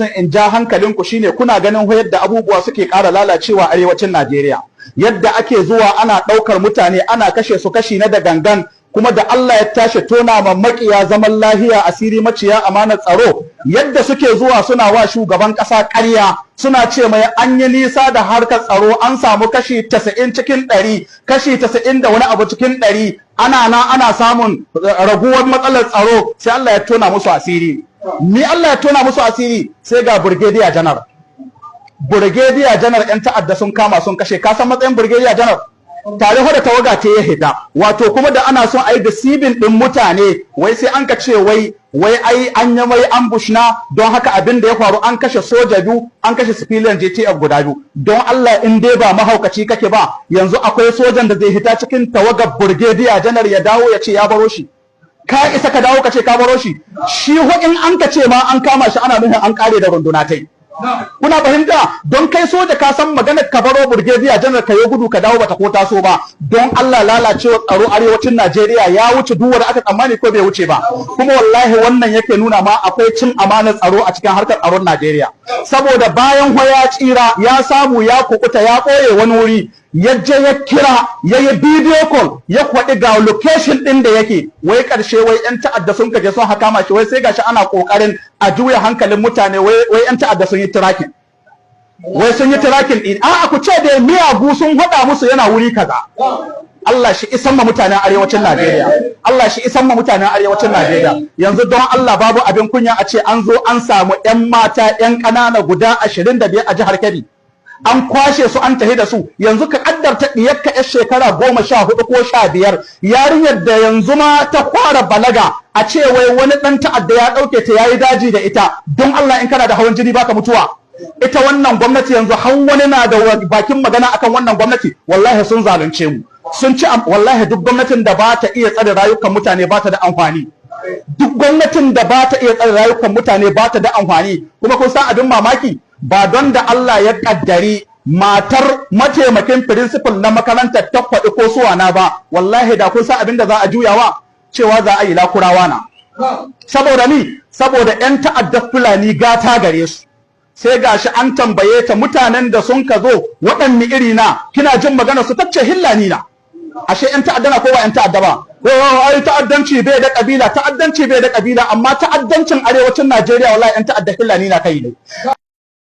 Son in ja hankalinku shine, kuna ganin yadda abubuwa suke ƙara lalacewa arewacin Najeriya, yadda ake zuwa ana ɗaukar mutane ana kashe su kashi na da gangan. Kuma da Allah ya tashi tona ma maƙiya zaman lahiya asiri, maciya amanar tsaro, yadda suke zuwa suna wa shugaban ƙasa ƙarya, suna ce mai an yi nisa da harkar tsaro, an samu kashi 90 cikin 100, kashi 90 da wani abu cikin 100, ana na ana samun raguwar matsalar tsaro. Sai Allah ya tona musu asiri. Ni Allah ya tona musu asiri, sai ga brigadier general, brigadier general yan ta'adda sun kama sun kashe. Ka san matsayin brigadier general? Tare da tawaga ce ya hita. Wato kuma da ana son a yi deceiving din mutane, wai sai an ka ce wai ai an yi mai ambush na, don haka abin da ya faru, an kashe soja biyu, an kashe civilian JTF guda biyu. Don Allah, in dai ba mahaukaci kake ba, yanzu akwai sojan da zai hita cikin tawagar brigadier general ya dawo ya ce ya baro shi? Ka isa ka dawo ka ce ka baro shi? Shi ho in an ka ce ma an kama shi, ana nufin an kare da runduna tai. Kuna fahimta? Don kai soja ka san maganar ka baro brigadier general ka yi gudu ka dawo bata ko taso ba. Don Allah, lalacewa tsaro arewacin Najeriya ya wuce duk wanda aka tsammani, ko bai wuce ba? Kuma wallahi wannan yake nuna ma akwai cin amanar tsaro a cikin harkar tsaron Najeriya, saboda bayan ho ya tsira, ya samu ya kukuta, ya ɓoye wani wuri, ya je ya kira, ya yi video call, ya kwaɗi ga location ɗin da yake. Wai ƙarshe wai 'yan ta'adda sun kaje sun haka shi. Wai sai gashi ana ƙoƙarin a juya hankalin mutane, wai 'yan ta'adda sun yi tracking, wai sun yi tracking ɗin. A'a, ku ce da miyagu sun haɗa musu yana wuri kaza. Allah shi isan ma mutanen arewacin Najeriya. Allah shi isan ma mutanen arewacin Najeriya. Yanzu don Allah, babu abin kunya a ce an zo an samu 'yan mata 'yan ƙanana guda 25 a jihar Kebbi, an kwashe su an tafi da su? Yanzu ka kaddarta diyarka yar shekara 14 ko 15, yarinyar da yanzu ma ta fara balaga, a ce wai wani dan ta'adda ya dauke ta yayi daji da ita. Don Allah, in kana da hawan jini baka mutuwa? Ita wannan gwamnati yanzu har wani na da bakin magana akan wannan gwamnati? Wallahi sun zalunce mu, sun ci. Wallahi duk gwamnatin da ba ta iya tsare rayukan mutane ba ta da amfani. Duk gwamnatin da ba ta iya tsare rayukan mutane ba ta da amfani. Kuma kun san abin mamaki? Ba don da Allah ya kaddari matar mataimakin principal na makarantar ta faɗi ko suwana ba, wallahi da kun san abin da za a juyawa, cewa za a yi Lakurawa na. Saboda ni, saboda 'yan ta'addar Fulani gata gare su. Sai gashi an tambaye ta, mutanen da sun ka zo waɗanne iri na, kina jin magana su, tace Hillani na. Ashe 'yan ta'adda na ko ba 'yan ta'adda ba? Ko ai ta'addanci bai da kabila, ta'addanci bai da kabila, amma ta'addancin arewacin Najeriya wallahi 'yan ta'adda Hillani na kai ne.